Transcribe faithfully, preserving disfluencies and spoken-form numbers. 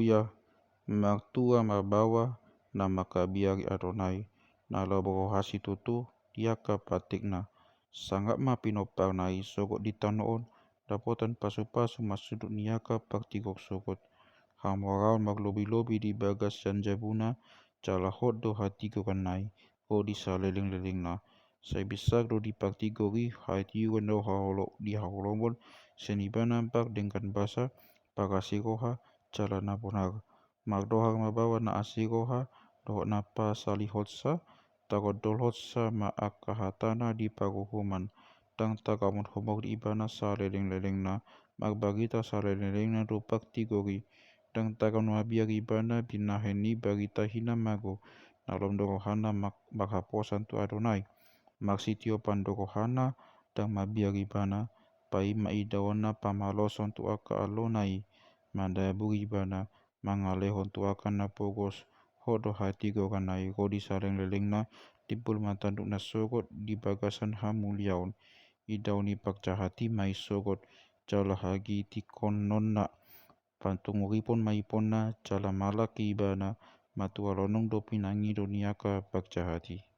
Ia martua marbaoa na mangkabiari Adonai, na lomo roha situtu di angka pantikna. Sangap ma pinomparna i sogot di tano on, dapotan pasupasu marsundut ni angka partigor sogot. Hamoraon marlobilobi di bagas sian jabuna, jala hot do hatigoranna i, ro di salelenglelengna. Sai binsar do di partigor i hatiuron dohot haolo, di haholomon, sian ibana pardenggan basa, parasi roha, jala na bonar. Mardohar ma baoa na asi roha, dohot na pasalihonsa, tarondolhonsa ma angka hatana di paruhuman. Ndang tagamon hombar di ibana salelenglelengna, marbarita salelenglelengna do partigor i. Ndang tagamon mabiar ibana binahen ni barita hinamago, na lom do rohana mar-, marhaposan tu Adonai. Marsitiopan do rohana, ndang mabiar ibana, paima idaonna pamaloson tu angka alona i. Mandaburi ibana, mangalehon tu angka na pogos, hot do hatigoranna i, ro di salelenglelengna, timbul ma tanduk na sogot di bagasan hamuliaon. Idaon ni parjahat i ma i sogot, jala hagitikonnonna. Patunguripon ma iponna, jala malak ibana, matua lonong do pinangido ni angka parjahat i.